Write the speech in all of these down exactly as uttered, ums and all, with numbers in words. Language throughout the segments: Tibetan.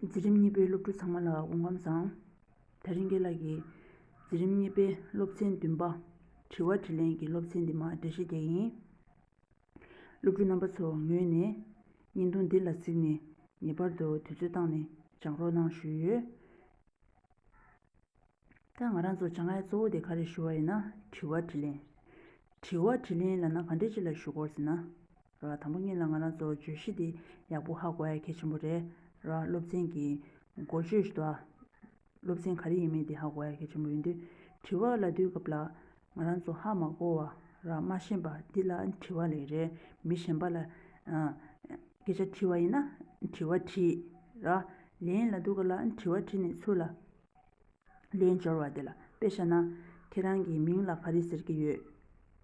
འཛིན་རིམ་གཉིས་པའི་སློབ་ཕྲུག་ཚང་མ་ལ་སྐུ་ཁམས་བཟང་། དེ་རིང་རྒན་ལགས་ཀྱིས་འཛིན་རིམ་གཉིས་པའི་སློབ་ཚན་བདུན་པ། དྲི་བ་དྲིས་ལན་གྱི་སློབ་ཚན་འདི་མར་འགྲེལ་བཤད་རྒྱག་གི་ཡིན། སློབ་ཕྲུག་རྣམ་པ་ཚོ་ངོས་ནས་བརྙན་ཐུང་འདི་ལ་གཟིགས་ནས་ངེས་པར་དུ་དུས་ཚོད་བཏང་ནས་སྦྱང་རོགས་གནང་ཞུས་ཡོད། ད་ང་རང་ཚོ་སྦྱང་ཡ་གཙོ་བོ་དེ་ག་རེ་ཞུ་བ་ཡིན་ན་དྲི་བ་དྲིས་ལན། དྲི་བ་དྲིས་ལན་ལབ་ན་ག་འདྲ་ཅིག་ལ་ཞུ་དགོས་ཟེར་ན། ར་དང་པོ་ཉིད་ལ་ང་རང་ཚོ་བརྗོད་གཞི་དེ་ཡག་པོ་ཧ་གོ་ཡ་གལ་ཆེན་པོ་རེད། ར་སློབ་ཚན་གྱི་འགོ་བརྗོད་ཞུ་དག་སློབ་ཚན་ག་རེ་ཡིན་མིན་དེ་ཧ་གོ་ཡ་གལ་ཆེན་པོ་ཡིན་དུས། དྲི་བ་ལབ་དུས་སྐབས་ལ་ང་རང་ཚོ་ཧ་མ་གོ་བ་ར་མ་ཤེས་པ་འདི་ལ་དྲི་བ་ལབ་རེད། མི་གཞན་པ་ལ་ཨ་སྐད་ཆ་དྲིས་པ་ཡིན་ན་དྲི་བ་དྲིས། ར་ལན་ལབ་དུས་སྐབས་ལ་དྲི་བ་དྲིས་ནས་ཚུར་ལ་ལན་འབྱོར་བ་དེ་ལ། དཔེ་བཞག་ན། ཁྱེད་རང་གི་མིང་ལ་ག་རེ་ཟེར་གྱི་ཡོད།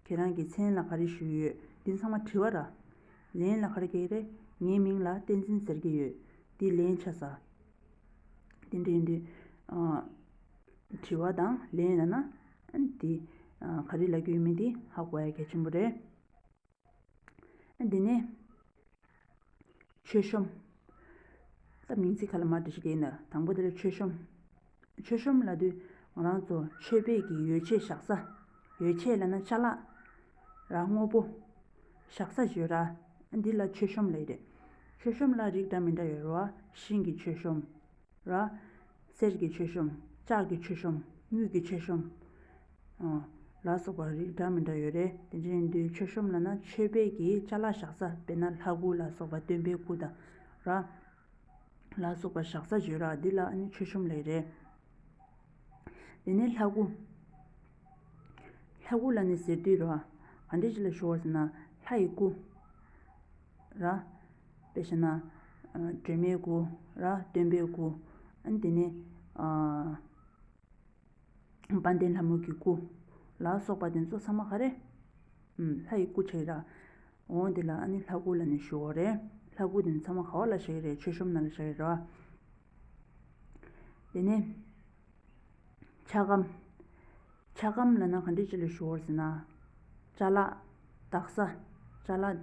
ཁྱེད་རང་གི་མཚན་ལ་ག་རེ་ཞུ་གི་ཡོད། འདི་ཚང་མ་དྲི་བ་ར། ལན་ལ་ག་རེ་རྒྱག་གི་རེད། ངའི་མིང་ལ་བསྟན་འཛིན་ཟེར་གྱི་ཡོད། འདི་ལན་ཆགས་ས། དེ་འདྲ་ཡིན་དུས། ཨ། དྲི་བ་དང་ལན་ལབ་ན། ཨ་ནི་འདི། ཨ། ག་རེ་ལབ་ཀྱི་ཡོད་མེད་འདི་ཧ་གོ་ཡ་གལ་ཆེན་པོ་རེད། འདི་ནས་མཆོད་གཤོམ། ད་མིང་ཚིག་ཁ་ལ་མར་འགྲེལ་བཤད་རྒྱག་ཡིན་ན་དང་པོ་དེ་ལ་མཆོད་གཤོམ། མཆོད་གཤོམ་ལབ་དུས་ང་རང་ཚོ་མཆོད་པའི་གི་ཡོ་བྱད་བཞག་ས། ཡོ་བྱད་ལབ་ན་ཅ་ལག་ར་དངོས་པོ་བཞག་ས་ཡོད་ར། འདི་ལ་མཆོད་གཤོམ་ལབ་ཡི་རེད། མཆོད་གཤོམ་ལ་རིགས་འདྲ་མི་འདྲ་ཡོད་རེད་བ། ཤིང་གི་མཆོད་གཤོམ། ར། གསེར་གྱི་མཆོད་གཤོམ། ལྕགས་ཀྱི་མཆོད་གཤོམ། དངུལ་གྱི་མཆོད་གཤོམ། ཨ། ལ་སོགས་པ་རིགས་འདྲ་མི་འདྲ་ཡོད་རེད། དེ་འདྲ་ཡིན་དུས་མཆོད་གཤོམ་ལབ་ན་མཆོད་པའི་གི་ཅ་ལག་བཞག་ས། དཔེར་ན་ལྷ་སྐུ་ལ་སོགས་པ་སྟོན་པའི་སྐུ་དང་། ར། ལ་སོགས་པ་བཞག་ས་ཡོད་ར། འདི་ལ་ཨ་ནི་མཆོད་གཤོམ་ལབ་རེད། དེ་ནས་ལྷ་སྐུ། ལྷ་སྐུ་ལབ་ནས་ཟེར་དུས་ར། ག་འདྲ་ཅིག་ལ་ཞུ་བ་ཟེར་ན་ལྷ་ཡི་སྐུ། ར། དཔེ་བཞག་ན། ཨ། སྒྲོལ་མའི་སྐུ། ར་སྟོན་པའི་སྐུ། ཨ་ནི་དེ་ནས། ཨ། དཔལ་ལྡན་ལྷ་མོ་གི་སྐུ། ལ་སོགས་པ་དེ་ཚོ་ཚང་མ་ག་རེ། ཨུམ། ལྷ་ཡི་སྐུ་ཆགས་ར། འོ་དེ་ལ་ཨ་ནི་ལྷ་སྐུ་ལབ་ནས་ཞུ་བ་རེད། ལྷ་སྐུ་དེ་ཚང་མ་ག་བ་ལ་བཞག་གི་རེད། མཆོད་གཤོམ་ནང་ལ་བཞག་གི་རེད་བ། དེ་ནས། ཕྱག་སྒམ། ཕྱག་སྒམ་ལབ་ན་ག་འདྲ་ཅིག་ལ་ཞུ་བ་ཟེར་ན། ཅ་ལག་དག་ས། ཅ་ལག་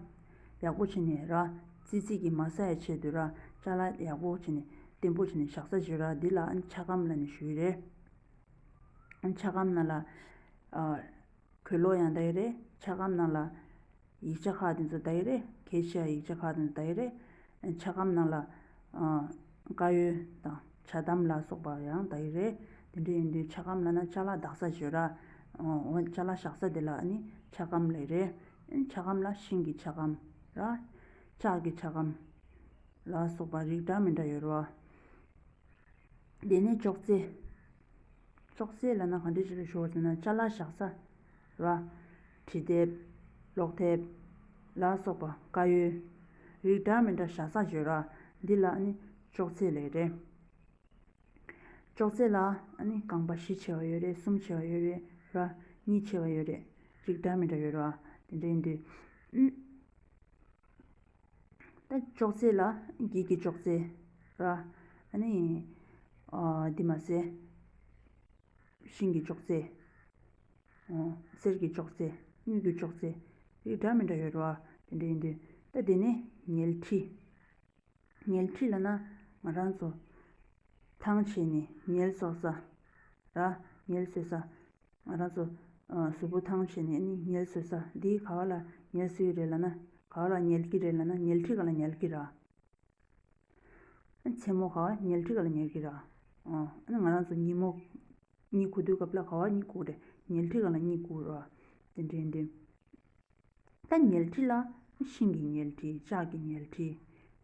ཡག་པོ་བྱས་ནས་ར། ཙི་ཙི་གིས་མ་ཟ་ཡ་ཆེད་དུ་ར། ཅ་ལག་ཡག་པོ་བྱས་ནས་བརྟན་པོ་བྱས་ནས་བཞག་ས་ཞིག་ར། འདི་ལ་ཨ་ནི་ཕྱག་སྒམ་ལབ་ནས་ཞུ་ཡི་རེད། ཨ་ནི་ཕྱག་སྒམ་ནང་ལ། ཨ། གོས་ལོག་ཡང་བསྡད་ཡི་རེད། ཕྱག་སྒམ་ནང་ལ་ཡིག་ཆ་ཁག་དེ་ཚོ་བསྡད་ཡི་རེད། གལ་ཆེ་བ་ཡིག་ཆ་ཁག་དེ་ཚོ་བསྡད་ཡི་རེད། ཕྱག་སྒམ་ནང་ལ། ཨ། དཀར་ཡོལ་དང་ཇ་དམ་ལ་སོགས་པ་ཡང་བསྡད་ཡི་རེད། དེ་འདྲ་ཡིན་དུས་ཕྱག་སྒམ་ལབ་ན་ཅ་ལག་དག་ས་ཞིག་ར། འོ་ཅ་ལག་བཞག་ས་དེ་ལ་ཨ་ནི་ཕྱག་སྒམ་ལབ་རེད། ཕྱག་སྒམ་ལ་ཤིང་གི་ཕྱག་སྒམ་ར། ལྕགས་ཀྱི་ཕྱག་སྒམ་ལ་སོགས་པ་རིགས་འདྲ་མི་འདྲ་ཡོད་ར། དེ་ནས་ཅོག་ཙེ། ཅོག་ཙེ་ལབ་ན་ག་འདྲ་ཅིག་ལ་ཞུ་བ་ཟེར་ན་ཅ་ལག་བཞག་ས། ར། འབྲི་དེབ། ཀློག་དེབ། ལ་སོགས་པ་དཀར་ཡོལ། རིགས་འདྲ་མི་འདྲ་བཞག་ས་ཡོད་ར། འདི་ལ་ཨ་ནི་ཅོག་ཙེ་ལབ་རེད། ཅོག་ཙེ་ལ་ཨ་ནི་རྐང་པ་བཞི་ཕྱེ་བ་ཡོད་རེད། གསུམ་ཕྱེ་བ་ཡོད་རེད་ར། གཉིས་ཕྱེ་བ་ཡོད་རེད། རིགས་འདྲ་མི་འདྲ་ཡོད་ར། དེ་འདྲ་ཡིན་དུས། ཨུ། ད་ཅོག་ཙེ་ལ་འགྱིག་གི་ཅོག་ཙེ་ར། ཨ་ནི། ཨ། འདི་མ་ཟད། ཤིང་གི་ཅོག་ཙེ། ཨོ། གསེར་གྱི་ཅོག་ཙེ། དངུལ་གྱི་ཅོག་ཙེ། རིགས་འདྲ་མི་འདྲ་ཡོད་ར། དེ་འདྲ་ཡིན་དུས། ད་དེ་ནས་ཉལ་ཁྲི། ཉལ་ཁྲི་ལབ་ན་ང་རང་ཚོ་ཐང་ཆད་ནས་ཉལ་གསོ་ས་ར། ཉལ་གསོ་ས། ང་རང་ཚོ་ཨ་གཟུགས་པོ་ཐང་ཆད་ནས་ནི་ཉལ་གསོ་ས་འདི་ག་བ་ལ་ཉལ་གསོ་ཡི་རེད་ལབ་ན། ག་བ་ལ་ཉལ་གྱི་རེད་ལབ་ན་ཉལ་ཁྲི་སྒང་ལ་ཉལ་གྱི་ར། མཚན་མོ་ག་བ་ཉལ་ཁྲི་སྒང་ལ་ཉལ་གྱི་ར། ཨ་ནི་ང་རང་ཚོ་ཉིན་མོ་གཉིད་ཁུག་དུས་སྐབས་ལ་ག་བ་གཉིད་ཁུག་རེད། ཉལ་ཁྲི་སྒང་ལ་གཉིད་ཁུག་ར། དེ་འདྲ་ཡིན་དུས། ད་ཉལ་ཁྲི་ལ་ཤིང་གི་ཉལ་ཁྲི། ལྕགས་ཀྱི་ཉལ་ཁྲི་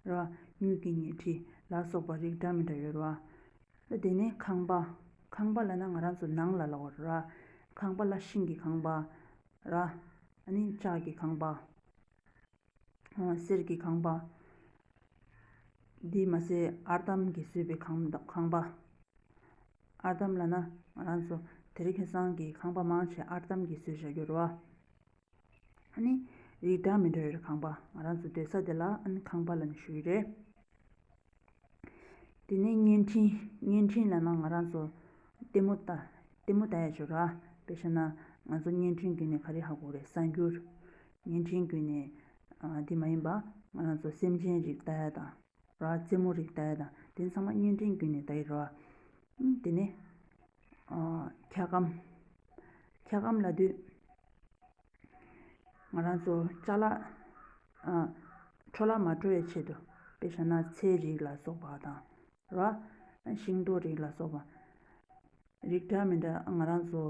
ར། དངུལ་གྱི་ཉལ་ཁྲི་ལ་སོགས་པ་རིགས་འདྲ་མི་འདྲ་ཡོད་ར། ད་དེ་ནས་ཁང་པ། ཁང་པ་ལབ་ན་ང་རང་ཚོ་ནང་ལ་ལབ་དགོས་ར། ཁང་པ་ལ་ཤིང་གི་ཁང་པ་ར། ཨ་ནི་ལྕགས་ཀྱི་ཁང་པ། ཨ། གསེར་གྱི་ཁང་པ། འདི་མ་ཟད་ཨར་འདམ་གྱིས་བཟོས་པའི་ཁང་ཁང་པ། ཨར་འདམ་ལབ་ན་ང་རང་ཚོ་དེ་རིང་ཁ་སང་གི་ཁང་པ་མང་ཆེ་ཨར་འདམ་གྱིས་བཟོས་བཞག་ཡོད་རེད་བ། ཨ་ནི་རིགས་འདྲ་མི་འདྲ་ཡོད་རེད་ཁང་པ། ང་རང་ཚོ་སྡོད་ས་དེ་ལ་ཨ་ནི་ཁང་པ་ལབ་ནས་ཞུ་ཡི་རེད། དེ་ནས་བརྙན་འཕྲིན། བརྙན་འཕྲིན་ལབ་ན་ང་རང་ཚོ་ལྟད་མོ་ལྟ། ལྟད་མོ་ལྟ་ཡ་ཅིག་ར། དཔེ་བཞག་ན་ང་ཚོ་བརྙན་འཕྲིན་བརྒྱུད་ནས་ག་རེ་ཧ་གོ་རེད། གསར་འགྱུར། བརྙན་འཕྲིན་བརྒྱུད་ནས། ཨ། དེ་མ་ཡིན་པ་ང་རང་ཚོ་སེམས་ཅན་རིགས་ལྟ་ཡ་དང་། ར། རྩེ་མོ་རིགས་ལྟ་ཡ་དང་དེ་ཚང་མ་བརྙན་འཕྲིན་བརྒྱུད་ནས་ལྟ་ཡི་ར། ཨུམ། དེ་ནས་ཨ། འཁྱག་སྒམ། འཁྱག་སྒམ་ལབ་དུས་ང་རང་ཚོ་ཅ་ལག་ཨ། འཕྲོ་བརླག་མ་འགྲོ་བའི་ཆེད་དུ། དཔེ་བཞག་ན་ཚལ་རིགས་ལ་སོགས་པ་དང་ར། ཤིང་ཏོག་རིགས་ལ་སོགས་པ་རིགས་འདྲ་མི་འདྲ་ང་རང་ཚོ་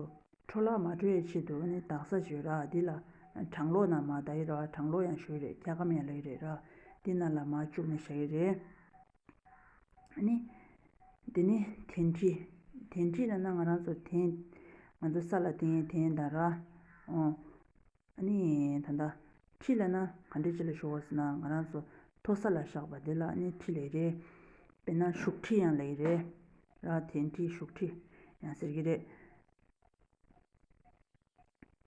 འཕྲོ་བརླག་མ་འགྲོ་བའི་ཆེད་དུ་ནི་དག་ས་ཅིག་ཡོད་ར། འདི་ལ་གྲང་གློག་ནང་མར་ལྟ་ཡི་ར། གྲང་གློག་ཡང་ཞུ་ཡི་རེད། འཁྱག་སྒམ་ཡང་ལབ་ཀྱི་རེད་ར། འདི་ནང་ལ་མར་བཅུག་ནས་བཞག་གི་རེད། ཨ་ནི། དེ་ནི་དན་ཁྲི། དན་ཁྲི་ལབ་ན་ང་རང་ཚོ་དན། ང་ཚོ་ས་ལ་དེད་དེད་ད་ར། ཨོ། ཨ་ནི་ད་ལྟ་ཁྲི་ལབ་ན་ག་འདྲ་ཅིག་ལ་ཞུ་བ་ཟེར་ན། ང་རང་ཚོ་མཐོ་ས་ལ་བཞག་པ་དེ་ལ་ཨ་ནི་ཁྲི་ལབ་རེད། དཔེར་ན་བཞུགས་ཁྲི་ཡང་ལབ་རེད་ར། དན་ཁྲི་བཞུགས་ཁྲི་ཡང་ཟེར་གྱི་རེད།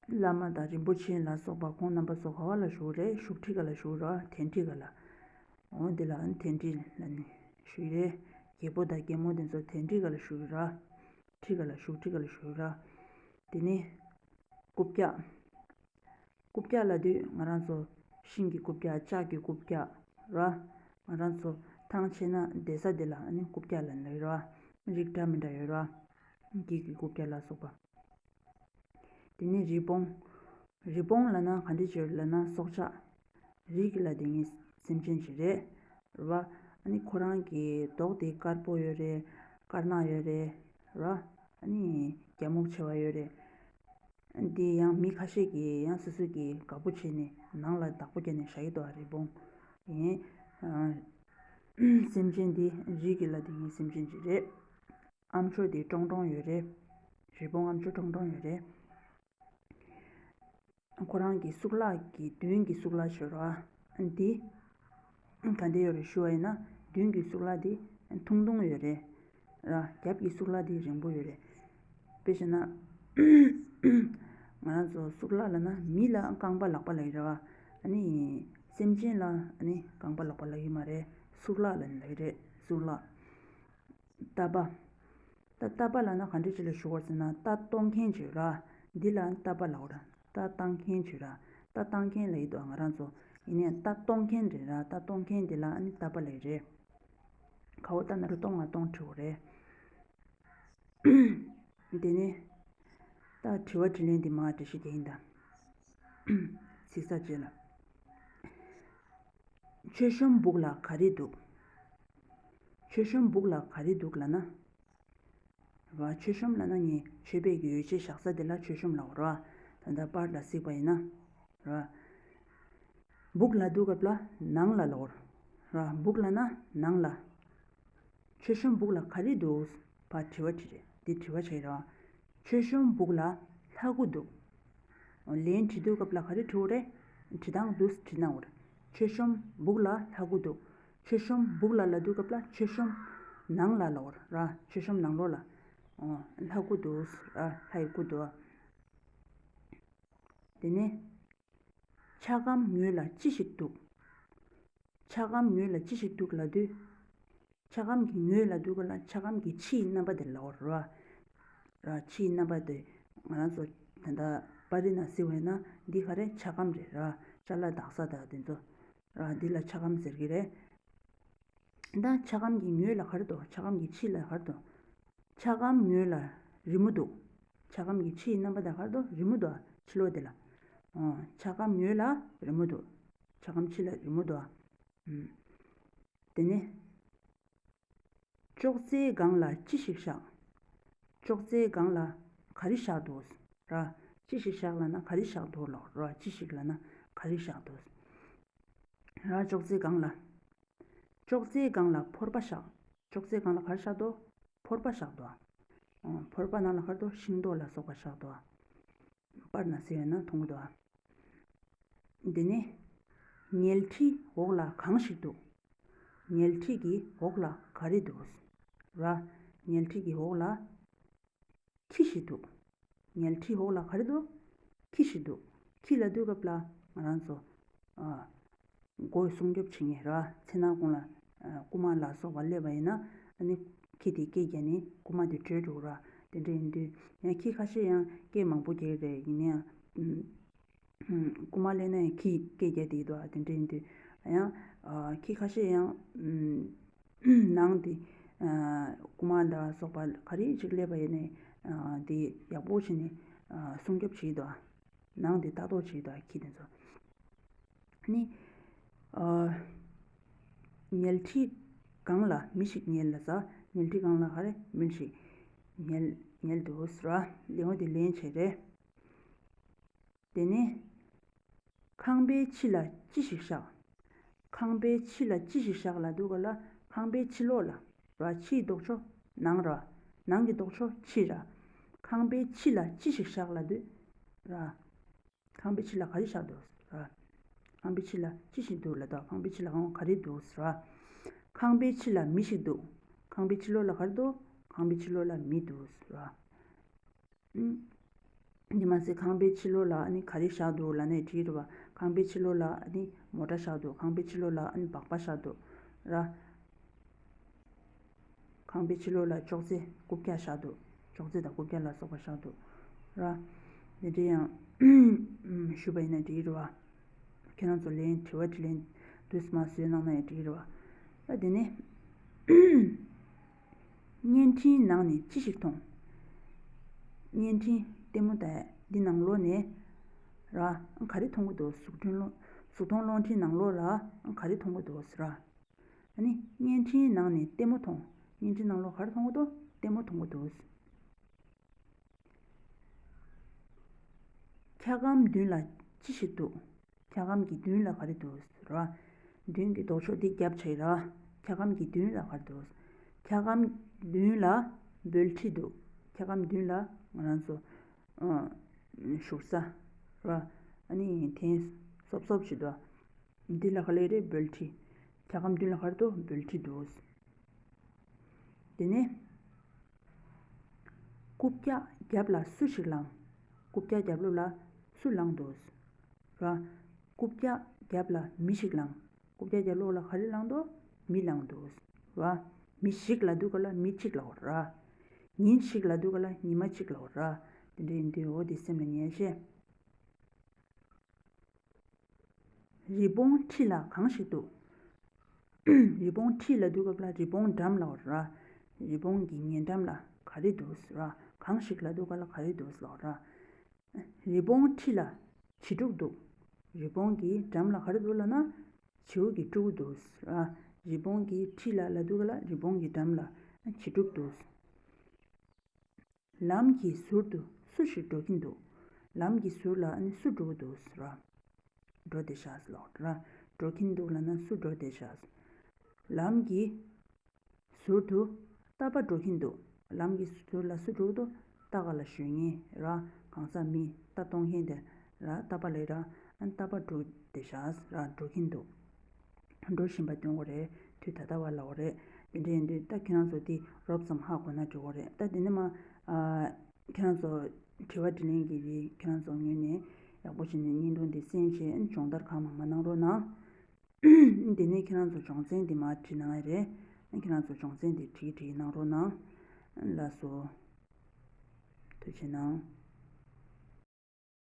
བླ་མ་དང་རིན་པོ་ཆེ་ལ་སོགས་པ་ཁོང་རྣམ་པ་ཚོ་ག་བ་ལ་བཞུགས་རེད། བཞུགས་ཁྲི་ག་ལ་བཞུགས་ར། དན་ཁྲི་ག་ལ། འོ་འདི་ལ་དན་ཁྲི་ལབ་ནས་ཞུས་རེད། རྒྱལ་པོ་དང་རྒྱལ་མོ་དེ་ཚོ་དན་ཁྲི་ག་ལ་བཞུགས་ར། ཁྲི་ག་ལ་བཞུགས། ཁྲི་ག་ལ་བཞུགས་ར། དེ་ནས་རྐུབ་བཀྱག། རྐུབ་བཀྱག་ལབ་དུས་ང་རང་ཚོ་ཤིང་གི་རྐུབ་བཀྱག། ལྕགས་ཀྱི་རྐུབ་བཀྱག་ར། ང་རང་ཚོ་ཐང་ཆད་ན་བསྡད་ས་དེ་ལ་ཨ་ནི་རྐུབ་བཀྱག་ལབ་ནི་ར། རིགས་འདྲ་མི་འདྲ་ཡོད་ར། འགྱིག་གི་རྐུབ་བཀྱག་ལ་སོགས་པ། དེ་ནས་རི་བོང་། རི་བོང་ལབ་ན་ག་འདྲ་ཅིག་ལབ་ན་སྲོག་ཆགས། རི་གི་ལ་དེ་ངའི་སེམས་ཅན་ཅིག་རེད། རེད་བ། ཨ་ནི་ཁོ་རང་གི་མདོག་དེ་དཀར་པོ་ཡོད་རེད། དཀར་ནག་ཡོད་རེད། རེད་བ། ཨ་ནི་རྒྱ་སྨུག་ཆེ་བ་ཡོད་རེད། འདི་ཡང་མི་ཁ་ཤས་ཀྱིས་ཡང་སོ་སོ་གིས་དགའ་པོ་བྱས་ནས་ནང་ལ་བདག་པོ་བརྒྱབ་ནས་བཞག་གི་འདུག་ཨ། རི་བོང་ཡིན། ཨ། སེམས་ཅན་འདི་རི་གི་ལ་དེ་ངའི་སེམས་ཅན་ཅིག་རེད། ཨ་མཆོག་དེ་ཀྲོང་ཀྲོང་ཡོད་རེད། རི་བོང་ཨ་མཆོག་ཀྲོང་ཀྲོང་ཡོད་རེད། ཁོ་རང་གི་གཙུག་ལག་གི་མདུན་གྱི་གཙུག་ལག་ཞུ་ར། འདི་ག་འདྲ་ཡོད་རེད་ཞུ་བ་ཡིན་ན། མདུན་གྱི་གཙུག་ལག་འདི་ཐུང་ཐུང་ཡོད་རེད་ར། རྒྱབ་ཀྱི་གཙུག་ལག་འདི་རིང་པོ་ཡོད་རེད། དཔེ་བྱས་ན་ང་རང་ཚོ་གཙུག་ལག་ལབ་ན་མི་ལ་རྐང་པ་ལག་པ་ལབ་ཀྱི་རེད་བ། ཨ་ནི་སེམས་ཅན་ལ་ཨ་ནི་རྐང་པ་ལག་པ་ལབ་ཀྱི་མ་རེད། གཙུག་ལག་ལབ་ནི་ལབ་ཀྱི་རེད། གཙུག་ལག་ཏ་པ། ད་ཏ་པ་ལབ་ན་ག་འདྲ་ཅིག་ལ་ཞུ་དགོས་ཟེར་ན། རྟ་གཏོང་མཁན་ཅིག་ར། འདི་ལ་ཏ་པ་ལབ་ར། རྟ་བཏང་མཁན་ཅིག་ར། རྟ་བཏང་མཁན་ལབ་ཀྱི་འདུག་ང་རང་ཚོ། ཡིན་ནའི་རྟ་གཏོང་མཁན་རེད་ར། རྟ་གཏོང་མཁན་འདི་ལ་ཨ་ནི་ཏ་པ་ལབ་ཀྱི་རེད། ག་འོ་ད་ན་རུ་གཏོང་ང་གཏོང་དྲི་བ་རེད། དེ་ནས་ད་དྲི་བ་དྲིས་ལན་འདི་མར་འགྲེལ་བཤད་རྒྱག་ཡིན་ད། ཚིག་གསར་བཅད་ལ། མཆོད་གཤོམ་སྦུག་ལ་ག་རེ་འདུག་མཆོད་གཤོམ་སྦུག་ལ་ག་རེ་འདུག་ལབ་ན། ར། མཆོད་གཤོམ་ལབ་ན་ངས་མཆོད་པའི་གི་ཡོ་བྱད་བཞག་ས་དེ་ལ་མཆོད་གཤོམ་ལབ་ར། ད་ལྟ་པར་ལ་གཟིགས་པ་ཡིན་ན། ར། སྦུག་ལབ་དུས་སྐབས་ལ་ནང་ལ་ལབ་ར། སྦུག་ལབ་ན་ནང་ལ། མཆོད་གཤོམ་སྦུག་ལ་ག་རེ་འདུག་ཕར་དྲི་བ་དྲིས་རེད། འདི་དྲི་བ་བྱས་ར། མཆོད་གཤོམ་སྦུག་ལ་ལྷ་སྐུ་འདུག་ལན་དྲི་དུས་སྐབས་ལ་ག་རེ་དྲི་བ་རེད། དྲི་སྟངས་འདུག་དྲི་ན་འོར། མཆོད་གཤོམ་སྦུག་ལ་ལྷ་སྐུ་འདུག་མཆོད་གཤོམ་སྦུག་ལ་ལབ་དུས་སྐབས་ལ་མཆོད་གཤོམ་ནང་ལ་ལབ་ར། མཆོད་གཤོམ་ནང་ལོགས་ལ། ཨོ། ལྷ་སྐུ་འདུག་ར། ལྷ་ཡི་སྐུ་འདུག་དེ་ནས། འཁྱག་སྒམ་ངོས་ལ་ཅི་ཞིག་འདུག་འཁྱག་སྒམ་ངོས་ལ་ཅི་ཞིག་འདུག་ལབ་དུས། འཁྱག་སྒམ་གྱི་ངོས་ལ་འདུག་ག་ལ་འཁྱག་སྒམ་གྱི་ཕྱིའི་རྣམ་པ་དེ་ལབ་ར། ར། ཕྱིའི་རྣམ་པ་དེ་ང་རང་ཚོ་ད་ལྟ་པར་རིས་ནང་གཟིགས་པ་ཡིན་ན་འདི་ག་རེ། འཁྱག་སྒམ་རེད་ར། ཅ་ལག་དག་ས་དང་དེ་ཚོ་ར། འདི་ལ་འཁྱག་སྒམ་ཟེར་གྱི་རེད། ད་འཁྱག་སྒམ་གྱི་ངོས་ལ་ག་རེ་འདུག་འཁྱག་སྒམ་གྱི་ཕྱི་ལ་ག་རེ་འདུག་འཁྱག་སྒམ་ངོས་ལ་རི་མོ་འདུག་འཁྱག་སྒམ་གྱི་ཕྱིའི་རྣམ་པ་དེ་ག་རེ་འདུག་རི་མོ་འདུག་ཕྱི་ལོགས་དེ་ལ། ཨོ། འཁྱག་སྒམ་ངོས་ལ་རི་མོ་འདུག་འཁྱག་སྒམ་ཕྱི་ལ་རི་མོ་འདུག་ཨུམ། དེ་ནས། ཅོག་ཙེའི་སྒང་ལ་ཅི་ཞིག་བཞག་ཅོག་ཙེའི་སྒང་ལ་ག་རེ་བཞག་འདུག་ར། ཅི་ཞིག་བཞག་ལབ་ན་ག་རེ་བཞག་འདུག་ལབ་ར། ཅི་ཞིག་ལབ་ན་ག་རེ་བཞག་འདུག་ར། ཅོག་ཙེའི་སྒང་ལ། ཅོག་ཙེའི་སྒང་ལ་ཕོར་པ་བཞག་ཅོག་ཙེའི་སྒང་ལ་ག་རེ་བཞག་འདུག་ཕོར་པ་བཞག་འདུག་ཨོ། ཕོར་པ་ནང་ལ་ག་རེ་འདུག་ཤིང་ཏོག་ལ་སོགས་པ་བཞག་འདུག་པར་ནང་གཟིགས་ཡོད་ན་མཐོང་གི་འདུག་ཨ། འདི་ནི། ཉལ་ཁྲིའི་འོག་ལ་གང་ཞིག་འདུག་ཉལ་ཁྲི་གི་འོག་ལ་ག་རེ་འདུག་ར། ཉལ་ཁྲི་གི་འོག་ལ་ཁྱི་ཞིག་འདུག་ཉལ་ཁྲིའི་འོག་ལ་ག་རེ་འདུག་ཁྱི་ཞིག་འདུག་ཁྱི་ལབ་དུས་སྐབས་ལ་ང་རང་ཚོ། ཨ། སྒོ་སྲུང་སྐྱོབ་བྱེད་མཁན་ར། མཚན་ནག་ཁོང་ལ། ཨ། རྐུ་མ་ལ་སོགས་པ་སླེབས་པ་ཡིན་ན་ཨ་ནི་ཁྱི་དེ་སྐད་རྒྱག་ནས་རྐུ་མ་དེ་བྲོས་འགྲོ་ར། དེ་འདྲ་ཡིན་དུས་ཡང་ཁྱི་ཁ་ཤས་ཡང་སྐད་མང་པོ་རྒྱག་གི་རེད། ཡིན་ནའང་། ཨུམ། ཨུམ། རྐུ་མ་སླེབས་ན་ཡང་ཁྱི་སྐད་རྒྱག་བསྡད་ཀྱི་འདུག་དེ་འདྲ་ཡིན་དུས་ཡང་། ཨ། ཁྱི་ཁ་ཤས་ཡང་། ཨུམ། ནང་དེ་རྐུ་མ་དང་སོགས་པ་ག་རེ་ཅིག་སླེབས་པ་ཡིན་ནའི་དེ་ཡག་པོ་བྱས་ནས་སྲུང་སྐྱོབ་བྱེད་ཀྱི་འདུག་ནང་དེ་ལྟ་རྟོག་བྱེད་ཀྱི་འདུག་ཁྱི་དེ་ཚོ། ནི། ཨ། ཉལ་ཁྲི་སྒང་ལ་མི་ཞིག་ཉལ་ལ་ཟ། ཉལ་ཁྲི་སྒང་ལ་ག་རེ་མི་ཞིག་ཉལ་ཉལ་འདུག་ཟེར་བ། ལེའུ་དེ་ལན་བྱས་རེད། དེ་ནས། ཁང་པའི་ཕྱི་ལ་ཅི་ཞིག་བཞག་ཁང་པའི་ཕྱི་ལ་ཅི་ཞིག་བཞག་ལབ་དུས་ག་ལ། ཁང་པའི་ཕྱི་ལོགས་ལ་ར། ཕྱིའི་ལྡོག་ཕྱོགས་ནང་ར། ནང་གི་ལྡོག་ཕྱོགས་ཕྱི་ར། ཁང་པའི་ཕྱི་ལ་ཅི་ཞིག་བཞག་ལབ་དུས་ར། ཁང་པའི་ཕྱི་ལ་ག་རེ་བཞག་འདུག་ཟེར་བ། ཁང་པའི་ཕྱི་ལ་ཅི་ཞིག་འདུག་ལབ་དུས་ཁང་པའི་ཕྱི་ལ་གང་ག་རེ་འདུག་ཟེར་བ། ཁང་པའི་ཕྱི་ལ་མི་ཞིག་འདུག་ཁང་པའི་ཕྱི་ལོགས་ལ་ག་རེ་འདུག་ཁང་པའི་ཕྱི་ལོགས་ལ་མི་འདུག་ཟེར་བ། ཨུམ། འདི་མ་ཟད་ཁང་པའི་ཕྱི་ལོགས་ལ་ཨ་ནི་ག་རེ་བཞག་འདུག་ལབ་ནས་དྲིས་རེད་བ། ཁང་པའི་ཕྱི་ལོགས་ལ་ཨ་ནི་མོ་ཊ་བཞག་འདུག་ཁང་པའི་ཕྱི་ལོགས་ལ་ཨ་ནི་སྦག་སྦག་བཞག་འདུག་ར། ཁང་པའི་ཕྱི་ལོགས་ལ་ཅོག་ཙེ་རྐུབ་བཀྱག་བཞག་འདུག་ཅོག་ཙེ་དང་རྐུབ་བཀྱག་ལ་སོགས་པ་བཞག་འདུག་ར། དེ་འདྲ་ཡང་ཞུས་པ་ཡིན་ན་འགྲིག་གི་རེད་བ། ཁྱེད་རང་ཚོ་ལན་དྲི་བ་དྲིས་ལན་དུས་མ་བཟོས་གནང་ན་ཡང་འགྲིག་གི་རེད་བ། ད་དེ་ནས་བརྙན་འཕྲིན་ནང་ནས་ཅི་ཞིག་མཐོང་། བརྙན་འཕྲིན་ལྟད་མོ་དང་འདི་ནང་ལོགས་ནས་ར། ག་རེ་མཐོང་གི་འདུག་གཟུགས་མཐོང་གློག་གཟུགས་མཐོང་གློག་འཕྲིན་ནང་ལོགས་ལ་ག་རེ་མཐོང་གི་འདུག་ཟེར་ར། ཨ་ནི་བརྙན་འཕྲིན་ནང་ནས་ལྟད་མོ་མཐོང་། བརྙན་འཕྲིན་ནང་ལོགས་ག་རེ་མཐོང་གི་འདུག་ལྟད་མོ་མཐོང་གི་འདུག་འཁྱག་སྒམ་མདུན་ལ་ཅི་ཞིག་འདུག་འཁྱག་སྒམ་གྱི་མདུན་ལ་ག་རེ་འདུག་ར། མདུན་གྱི་ལྡོག་ཕྱོགས་འདི་རྒྱབ་བྱས་ར། འཁྱག་སྒམ་གྱི་མདུན་ལ་ག་རེ་འདུག་འཁྱག་སྒམ་མདུན་ལ་འབོལ་ཁྲི་འདུག་འཁྱག་སྒམ་མདུན་ལ་ང་རང་ཚོ་ཨ་བཞུགས་ས་ར། ཨ་ནི་ཐེངས་སོབ་སོབ་ཞིག་འདུག་འདི་ལ་ག་ལེ་རེད། འབོལ་ཁྲི། འཁྱག་སྒམ་མདུན་ལ་ག་རེ་འདུག་འབོལ་ཁྲི་འདུག་དེ་ནས། རྐུབ་བཀྱག་རྒྱབ་ལ་སུ་ཞིག་ལངས། རྐུབ་བཀྱག་རྒྱབ་ལོགས་ལ་སུ་ལངས་འདུག་ར། རྐུབ་བཀྱག་རྒྱབ་ལ་མི་ཞིག་ལངས། རྐུབ་བཀྱག་རྒྱབ་ལོགས་ལ་ག་རེ་ལངས་འདུག་མི་ལངས་འདུག་ར། མི་ཞིག་ལབ་དུས་ག་ལ་མི་གཅིག་ལབ་དགོས་ར། ཉིན་ཞིག་ལབ་དུས་ག་ལ་ཉི་མ་གཅིག་ལབ་དགོས་ར། དེ་འདྲ་ཡིན་དུས་འོ་དེ་སེམས་ལ་ངེས་ཤེས། རི་བོང་ཁྲི་ལ་གང་ཞིག་འདུག་རི་བོང་ཁྲི་ལབ་དུས་སྐབས་ལ་རི་བོང་འགྲམ་ལབ་ར། རི་བོང་གི་ཉེ་འགྲམ་ལ་ག་རེ་འདུག་ཟེར་ར། གང་ཞིག་ལབ་དུས་སྐབས་ལ་ག་རེ་འདུག་ཟེར་ར། རི་བོང་ཁྲི་ལ་བྱི་ཕྲུག་འདུག་རི་བོང་གི་འགྲམ་ལ་ག་རེ་འདུག་ལབ་ན། བྱིའུ་གི་ཕྲུ་གུ་འདུག་ཟེར་ར། རི་བོང་གི་ཁྲི་ལ་ལབ་དུས་སྐབས་ལ་རི་བོང་གི་འགྲམ་ལ་བྱི་ཕྲུག་འདུག་ལམ་གྱི་ཟུར་དུ་སུ་ཞིག་འགྲོ་གིན་འདུག་ལམ་གྱི་ཟུར་ལ་ཨ་ནི་སུ་འགྲོ་གི་འདུག་ཟེར་བ། འགྲོ་བསྡད་ཤག་ཟེར་ལབ་ར། འགྲོ་གིན་འདུག་ལབ་ན་སུ་འགྲོ་བསྡད་ཤག་ར། ལམ་གྱི་ཟུར་དུ་རྟ་པ་འགྲོ་གིན་འདུག་ལམ་གྱི་ཟུར་ལ་སུ་འགྲོ་གི་འདུག་རྟ་ག་ལ་ཞོན་མཁན་ར། གང་ཟག་མི་རྟ་གཏོང་མཁན་དེ་ར། རྟ་པ་ལབ་ར། ཨ་ནི་རྟ་པ་འགྲོ་བསྡད་ཤག་ཟེར་ར། འགྲོ་གིན་འདུག་འགྲོ་བཞིན་པ་སྟོན་གྱི་རེད། དུས་ད་ལྟ་བ་ལབ་ཀྱི་རེད། དེ་འདྲ་ཡིན་དུས་ད་ཁྱེད་རང་ཚོ་དེ་རོབ་ཙམ་ཧ་གོ་ན་འགྲིག་གི་རེད། ད་དེ་ནས་མ་ཨ་ཁྱེད་རང་ཚོ་དྲི་བ་དྲིས་ལན་གྱི་རིགས་ཁྱེད་རང་ཚོ་ངོས་ནས་ཡག་པོ་བྱས་ནས་བརྙན་ཐུང་འདི་གསན་བྱས་སྦྱོང་བརྡར་གང་མང་མང་གནང་རོགས་གནང་། དེ་ནས་ཁྱེད་རང་ཚོ་སྦྱོང་ཚན་འདི་མར་བྲིས་གནང་ཡ་རེད། ཁྱེད་རང་ཚོ་སྦྱོང་ཚན་འདི་བྲིས་བྲིས་གནང་རོགས་གནང་། ལགས་སོ། ཐུགས་རྗེ་གནང་།